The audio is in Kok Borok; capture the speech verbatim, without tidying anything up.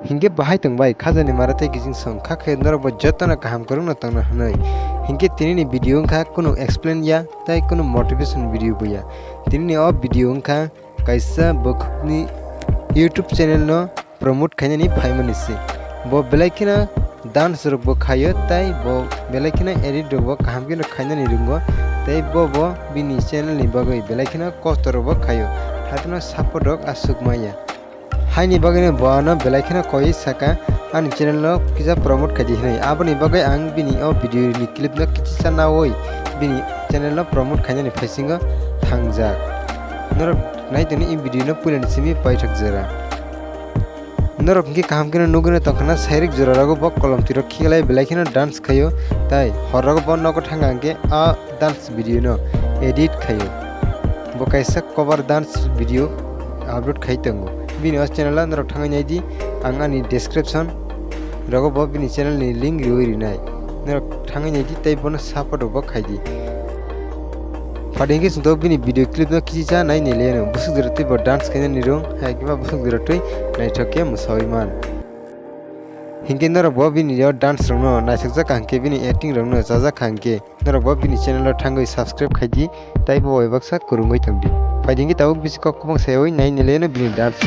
Hinkhe bahai tong bai khajani mara tei kiching song kha khe norok bo jotono kaham kwrwngno tongna hwnwi. Hinkhe tinini video wngkha kunu explain ya tei kunu motivation video bo ya. Tinini o video wngkha kaisa bukhukni YouTube channel no promote khainani phaimani se. Bo belai kheno dance rok bo khaio tei bo belai kheno edit rok bo kaham kheno khainani ringo tei bo bo bini channel ni bagwi belai kheno kosto rok bo khaio. Haitheno support rok aswk maya. Haini bagwino bo ano belai kheno koi saka ani channel no kisa promote khaidi hinwi. Aboni bagwi ang bini o video ni clip no kichisa nawi bini channel no promote khainani phaisingo thangjak. Norok naitoni i video no puilani simi paithak jora. Norok hinkhe kaham kheno nugwino tongkhana sairik jora rogo bo kolom twi rok khiklai belai kheno dance khaio tai hor rogo bo nogo thangkha hinkhe a dance video no edit khaio. Bo kaisa cover dance video upload khai tongo. Bini o channel o norok thangwi naidi, ang ani description rogo bo bini channel ni link riwi rinai. Norok thangwi naidi tei bono support bo khaidi. Phaidi hinkhe chwngtok bini video clip no kichisa nai nileno. Bwswk jora twi bo dance khainani rung, hai khe ba bwswk jora twi naithok khe mwsawi man. Hinkhe norok bo bini o dance rokno naithokjak kha hinkhe bini acting rokno chajak kha hinkhe norok bo bini channel o thangwi subscribe khaidi tei bo bai baksa kwrwngwi tongdi. Phaidi hinkhe tabuk bisi kok kwbang sayawi nai nileno bini dance.